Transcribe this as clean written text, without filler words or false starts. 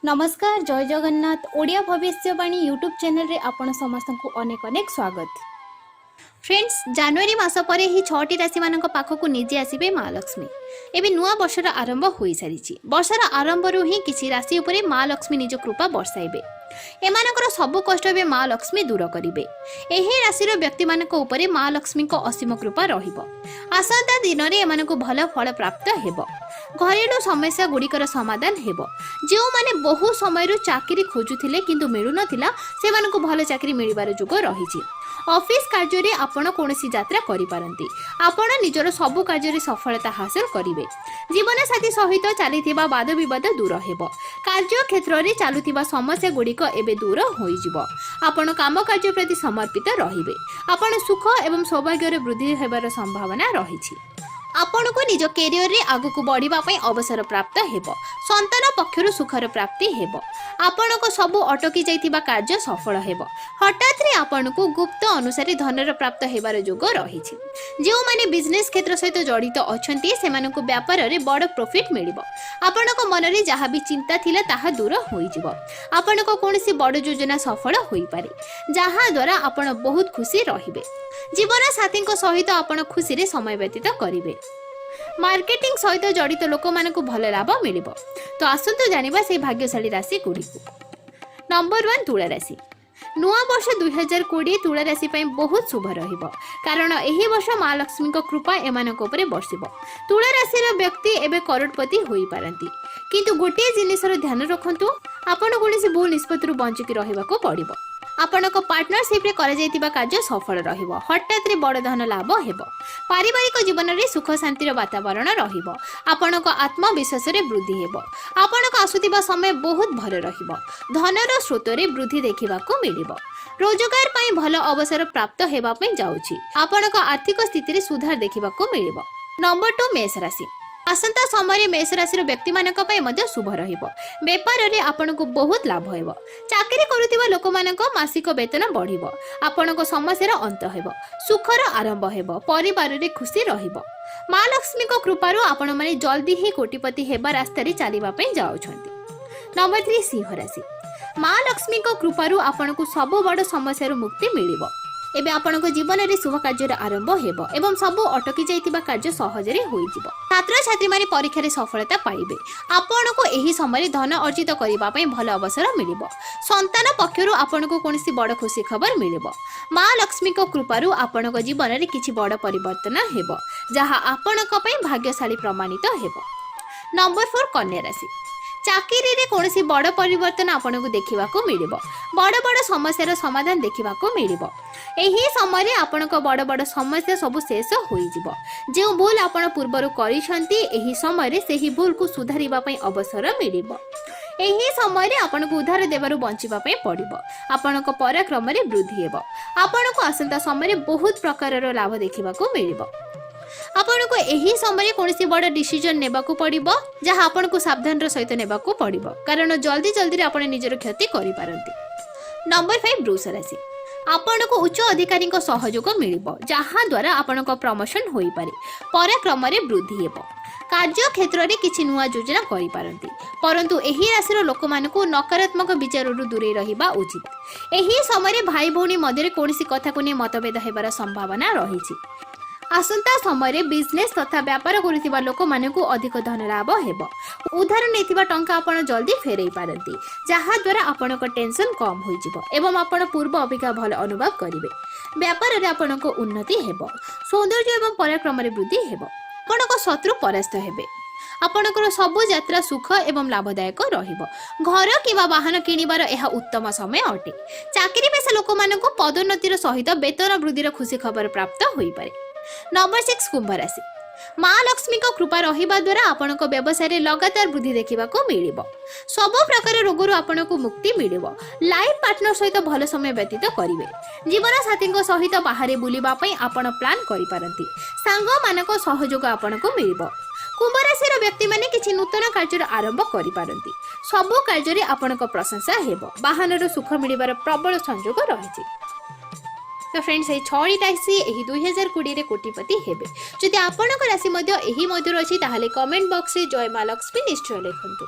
ନମସ୍କାର, ଜୟ ଜଗନ୍ନାଥ। ଓଡ଼ିଆ ଭବିଷ୍ୟବାଣୀ ୟୁଟ୍ୟୁବ୍ ଚ୍ୟାନେଲରେ ଆପଣ ସମସ୍ତଙ୍କୁ ଅନେକ ଅନେକ ସ୍ୱାଗତ। ଫ୍ରେଣ୍ଡସ୍, ଜାନୁଆରୀ ମାସ ପରେ ଏହି ଛଅଟି ରାଶିମାନଙ୍କ ପାଖକୁ ନିଜେ ଆସିବେ ମା ଲକ୍ଷ୍ମୀ। ଏବେ ନୂଆ ବର୍ଷର ଆରମ୍ଭ ହୋଇସାରିଛି। ବର୍ଷର ଆରମ୍ଭରୁ ହିଁ କିଛି ରାଶି ଉପରେ ମା ଲକ୍ଷ୍ମୀ ନିଜ କୃପା ବର୍ଷାଇବେ। ଏମାନଙ୍କର ସବୁ କଷ୍ଟ ଏବେ ମା ଲକ୍ଷ୍ମୀ ଦୂର କରିବେ। ଏହି ରାଶିର ବ୍ୟକ୍ତିମାନଙ୍କ ଉପରେ ମା ଲକ୍ଷ୍ମୀଙ୍କ ଅସୀମ କୃପା ରହିବ। ଆସନ୍ତା ଦିନରେ ଏମାନଙ୍କୁ ଭଲ ଫଳ ପ୍ରାପ୍ତ ହେବ। ଘରେଲୁ ସମସ୍ୟା ଗୁଡ଼ିକର ସମାଧାନ ହେବ। ଯେଉଁମାନେ ବହୁ ସମୟରୁ ଚାକିରି ଖୋଜୁଥିଲେ କିନ୍ତୁ ମିଳୁନଥିଲା, ସେମାନଙ୍କୁ ଭଲ ଚାକିରି ମିଳିବାର ଯୋଗ ରହିଛି। ଅଫିସ କାର୍ଯ୍ୟରେ ଆପଣ କୌଣସି ଯାତ୍ରା କରିପାରନ୍ତି। ଆପଣ ନିଜର ସବୁ କାର୍ଯ୍ୟରେ ସଫଳତା ହାସଲ କରିବେ। ଜୀବନସାଥୀ ସହିତ ଚାଲିଥିବା ବାଦ ବିବାଦ ଦୂର ହେବ। କାର୍ଯ୍ୟକ୍ଷେତ୍ରରେ ଚାଲୁଥିବା ସମସ୍ୟା ଗୁଡ଼ିକ ଏବେ ଦୂର ହୋଇଯିବ। ଆପଣ କାମ କାର୍ଯ୍ୟ ପ୍ରତି ସମର୍ପିତ ରହିବେ। ଆପଣ ସୁଖ ଏବଂ ସୌଭାଗ୍ୟରେ ବୃଦ୍ଧି ହେବାର ସମ୍ଭାବନା ରହିଛି। ଆପଣଙ୍କୁ ନିଜ କ୍ୟାରିୟରରେ ଆଗକୁ ବଢ଼ିବା ପାଇଁ ଅବସର ପ୍ରାପ୍ତ ହେବ। ସନ୍ତାନ ପକ୍ଷରୁ ସୁଖର ପ୍ରାପ୍ତି ହେବ। ଆପଣଙ୍କ ସବୁ ଅଟକି ଯାଇଥିବା କାର୍ଯ୍ୟ ସଫଳ ହେବ। ହଠାତ୍ରେ ଆପଣଙ୍କୁ ଗୁପ୍ତ ଅନୁସାରେ ଧନର ପ୍ରାପ୍ତ ହେବାର ଯୋଗ ରହିଛି। ଯେଉଁମାନେ ବିଜନେସ୍ କ୍ଷେତ୍ର ସହିତ ଜଡ଼ିତ ଅଛନ୍ତି, ସେମାନଙ୍କୁ ବ୍ୟାପାରରେ ବଡ଼ ପ୍ରଫିଟ୍ ମିଳିବ। ଆପଣଙ୍କ ମନରେ ଯାହା ବି ଚିନ୍ତା ଥିଲା, ତାହା ଦୂର ହୋଇଯିବ। ଆପଣଙ୍କ କୌଣସି ବଡ଼ ଯୋଜନା ସଫଳ ହୋଇପାରେ, ଯାହାଦ୍ୱାରା ଆପଣ ବହୁତ ଖୁସି ରହିବେ। ଜୀବନ ସାଥୀଙ୍କ ସହିତ ଆପଣ ଖୁସିରେ ସମୟ ବ୍ୟତୀତ କରିବେ। ମାର୍କେଟିଂ ସହିତ ଜଡ଼ିତ ଲୋକମାନଙ୍କୁ ଭଲ ଲାଭ ମିଳିବ। ତ ଆସନ୍ତୁ ଜାଣିବା ସେଇ ଭାଗ୍ୟଶାଳୀ ରାଶି ଗୁଡ଼ିକୁ। ନମ୍ବର 1, ତୁଳା ରାଶି। ନୂଆ ବର୍ଷ 2020 ତୁଳା ରାଶି ପାଇଁ ବହୁତ ଶୁଭ ରହିବ, କାରଣ ଏହି ବର୍ଷ ମା ଲକ୍ଷ୍ମୀଙ୍କ କୃପା ଏମାନଙ୍କ ଉପରେ ବର୍ଷିବ। ତୁଳା ରାଶିର ବ୍ୟକ୍ତି ଏବେ କରୋଡ଼ପତି ହୋଇପାରନ୍ତି। କିନ୍ତୁ ଗୋଟିଏ ଜିନିଷର ଧ୍ୟାନ ରଖନ୍ତୁ, ଆପଣ କୌଣସି ଭୁଲ ନିଷ୍ପତ୍ତିରୁ ବଞ୍ଚିକି ରହିବାକୁ ପଡ଼ିବ। ଆପଣଙ୍କ ପାର୍ଟନରସିପ୍ରେ କରାଯାଇଥିବା କାର୍ଯ୍ୟ ସଫଳ ରହିବ। ହଠାତ୍ରେ ବଡ଼ ଧନ ଲାଭ ହେବ। ପାରିବାରିକ ଜୀବନରେ ସୁଖ ଶାନ୍ତିର ବାତାବରଣ ରହିବ। ଆପଣଙ୍କ ଆତ୍ମବିଶ୍ୱାସରେ ବୃଦ୍ଧି ହେବ। ଆପଣଙ୍କ ଆସୁଥିବା ସମୟ ବହୁତ ଭଲ ରହିବ। ଧନର ସ୍ରୋତରେ ବୃଦ୍ଧି ଦେଖିବାକୁ ମିଳିବ। ରୋଜଗାର ପାଇଁ ଭଲ ଅବସର ପ୍ରାପ୍ତ ହେବା ପାଇଁ ଯାଉଛି। ଆପଣଙ୍କ ଆର୍ଥିକ ସ୍ଥିତିରେ ସୁଧାର ଦେଖିବାକୁ ମିଳିବ। ନମ୍ବର 2, ମେଷ ରାଶି। ଆସନ୍ତା ସମୟରେ ମେଷ ରାଶିର ବ୍ୟକ୍ତିମାନଙ୍କ ପାଇଁ ମଧ୍ୟ ଶୁଭ ରହିବ। ବେପାରରେ ଆପଣଙ୍କୁ ବହୁତ ଲାଭ ହେବ। ଚାକିରି କରୁଥିବା ଲୋକମାନଙ୍କ ମାସିକ ବେତନ ବଢ଼ିବ। ଆପଣଙ୍କ ସମସ୍ୟାର ଅନ୍ତ ହେବ। ସୁଖର ଆରମ୍ଭ ହେବ। ପରିବାରରେ ଖୁସି ରହିବ। ମା ଲକ୍ଷ୍ମୀଙ୍କ କୃପାରୁ ଆପଣମାନେ ଜଲ୍ଦି ହିଁ କୋଟିପତି ହେବା ରାସ୍ତାରେ ଚାଲିବା ପାଇଁ ଯାଉଛନ୍ତି। ନମ୍ବର 3, ସିଂହ ରାଶି। ମା ଲକ୍ଷ୍ମୀଙ୍କ କୃପାରୁ ଆପଣଙ୍କୁ ସବୁ ବଡ଼ ସମସ୍ୟାରୁ ମୁକ୍ତି ମିଳିବ। ଏବେ ଆପଣଙ୍କ ଜୀବନରେ ଶୁଭ କାର୍ଯ୍ୟର ଆରମ୍ଭ ହେବ ଏବଂ ସବୁ ଅଟକି ଯାଇଥିବା କାର୍ଯ୍ୟ ସହଜରେ ହୋଇଯିବ। ଛାତ୍ରଛାତ୍ରୀମାନେ ପରୀକ୍ଷାରେ ସଫଳତା ପାଇବେ। ଆପଣଙ୍କୁ ଏହି ସମୟରେ ଧନ ଅର୍ଜିତ କରିବା ପାଇଁ ଭଲ ଅବସର ମିଳିବ। ସନ୍ତାନ ପକ୍ଷରୁ ଆପଣଙ୍କୁ କୌଣସି ବଡ଼ ଖୁସି ଖବର ମିଳିବ। ମା ଲକ୍ଷ୍ମୀଙ୍କ କୃପାରୁ ଆପଣଙ୍କ ଜୀବନରେ କିଛି ବଡ଼ ପରିବର୍ତ୍ତନ ହେବ, ଯାହା ଆପଣଙ୍କ ପାଇଁ ଭାଗ୍ୟଶାଳୀ ପ୍ରମାଣିତ ହେବ। ନମ୍ବର 4, କନ୍ୟା ରାଶି। ଚାକିରିରେ କୌଣସି ବଡ଼ ପରିବର୍ତ୍ତନ ଆପଣଙ୍କୁ ଦେଖିବାକୁ ମିଳିବ। ବଡ଼ ବଡ଼ ସମସ୍ୟାର ସମାଧାନ ଦେଖିବାକୁ ମିଳିବ। ଏହି ସମୟରେ ଆପଣଙ୍କ ବଡ଼ ବଡ଼ ସମସ୍ୟା ସବୁ ଶେଷ ହୋଇଯିବ। ଯେଉଁ ଭୁଲ ଆପଣ ପୂର୍ବରୁ କରିଛନ୍ତି, ଏହି ସମୟରେ ସେହି ଭୁଲକୁ ସୁଧାରିବା ପାଇଁ ଅବସର ମିଳିବ। ଏହି ସମୟରେ ଆପଣଙ୍କୁ ଉଧାର ଦେବାରୁ ବଞ୍ଚିବା ପାଇଁ ପଡ଼ିବ। ଆପଣଙ୍କ ପରାକ୍ରମରେ ବୃଦ୍ଧି ହେବ। ଆପଣଙ୍କୁ ଆସନ୍ତା ସମୟରେ ବହୁତ ପ୍ରକାରର ଲାଭ ଦେଖିବାକୁ ମିଳିବ। ଆପଣଙ୍କୁ ଏହି ସମୟରେ କୌଣସି ବଡ଼ ଡିସିଜନ ନେବାକୁ ପଡ଼ିବ, ଯାହା ଆପଣଙ୍କୁ ସାବଧାନର ସହିତ ନେବାକୁ ପଡ଼ିବ, କାରଣ ଜଲ୍ଦି ଜଲ୍ଦିରେ ଆପଣ ନିଜର କ୍ଷତି କରିପାରନ୍ତି। ନମ୍ବର 5, ବୃଷ ରାଶି। ଆପଣଙ୍କୁ ଉଚ୍ଚ ଅଧିକାରୀଙ୍କ ସହଯୋଗ ମିଳିବ, ଯାହାଦ୍ୱାରା ଆପଣଙ୍କ ପ୍ରମୋସନ ହୋଇପାରେ। ପରାକ୍ରମରେ ବୃଦ୍ଧି ହେବ। କାର୍ଯ୍ୟକ୍ଷେତ୍ରରେ କିଛି ନୂଆ ଯୋଜନା କରିପାରନ୍ତି, ପରନ୍ତୁ ଏହି ରାଶିର ଲୋକମାନଙ୍କୁ ନକାରାତ୍ମକ ବିଚାରରୁ ଦୂରେଇ ରହିବା ଉଚିତ। ଏହି ସମୟରେ ଭାଇ ଭଉଣୀ ମଧ୍ୟରେ କୌଣସି କଥାକୁ ନେଇ ମତଭେଦ ହେବାର ସମ୍ଭାବନା ରହିଛି। ଆସନ୍ତା ସମୟରେ ବିଜନେସ୍ ତଥା ବ୍ୟାପାର କରୁଥିବା ଲୋକମାନଙ୍କୁ ଅଧିକ ଧନ ଲାଭ ହେବ। ଉଧାର ନେଇଥିବା ଟଙ୍କା ଆପଣ ଜଲ୍ଦି ଫେରାଇ ପାରନ୍ତି, ଯାହାଦ୍ୱାରା ଆପଣଙ୍କ ଟେନସନ୍ କମ୍ ହୋଇଯିବ ଏବଂ ଆପଣ ପୂର୍ବ ଅପେକ୍ଷା ଭଲ ଅନୁଭବ କରିବେ। ବ୍ୟାପାରରେ ଆପଣଙ୍କ ଉନ୍ନତି ହେବ। ସୌନ୍ଦର୍ଯ୍ୟ ଏବଂ ପରାକ୍ରମରେ ବୃଦ୍ଧି ହେବ। ଆପଣଙ୍କ ଶତ୍ରୁ ପରାସ୍ତ ହେବେ। ଆପଣଙ୍କର ସବୁ ଯାତ୍ରା ସୁଖ ଏବଂ ଲାଭଦାୟକ ରହିବ। ଘର କିମ୍ବା ବାହନ କିଣିବାର ଏହା ଉତ୍ତମ ସମୟ ଅଟେ। ଚାକିରି ପେଶା ଲୋକମାନଙ୍କୁ ପଦୋନ୍ନତିର ସହିତ ବେତନ ବୃଦ୍ଧିର ଖୁସି ଖବର ପ୍ରାପ୍ତ ହୋଇପାରେ। ନମ୍ବର 6, କୁମ୍ଭ ରାଶି। ମା ଲକ୍ଷ୍ମୀଙ୍କ କୃପା ରହିବା ଦ୍ୱାରା ଆପଣଙ୍କ ବ୍ୟବସାୟରେ ଲଗାତାର ବୃଦ୍ଧି ଦେଖିବାକୁ ମିଳିବ। ସବୁ ପ୍ରକାର ରୋଗରୁ ଆପଣଙ୍କୁ ମୁକ୍ତି ମିଳିବ। ଲାଇଫ୍ ପାର୍ଟନର ସହିତ ଭଲ ସମୟ ବ୍ୟତୀତ କରିବେ। ଜୀବନ ସାଥୀଙ୍କ ସହିତ ବାହାରେ ବୁଲିବା ପାଇଁ ଆପଣ ପ୍ଲାନ୍ କରିପାରନ୍ତି। ସାଙ୍ଗମାନଙ୍କ ସହଯୋଗ ଆପଣଙ୍କୁ ମିଳିବ। କୁମ୍ଭ ରାଶିର ବ୍ୟକ୍ତିମାନେ କିଛି ନୂତନ କାର୍ଯ୍ୟର ଆରମ୍ଭ କରିପାରନ୍ତି। ସବୁ କାର୍ଯ୍ୟରେ ଆପଣଙ୍କ ପ୍ରଶଂସା ହେବ। ବାହନର ସୁଖ ମିଳିବାର ପ୍ରବଳ ସଂଯୋଗ ରହିଛି। ତ ଫ୍ରେଣ୍ଡସ୍, ଏହି ଛଅଟି ରାଶି ଏହି 2020ରେ କୋଟିପତି ହେବେ। ଯଦି ଆପଣଙ୍କ ରାଶି ମଧ୍ୟ ଏହି ମଧ୍ୟରୁ ଅଛି, ତାହେଲେ କମେଣ୍ଟ ବକ୍ସରେ ଜୟ ମା ଲକ୍ଷ୍ମୀ ନିଶ୍ଚୟ ଲେଖନ୍ତୁ।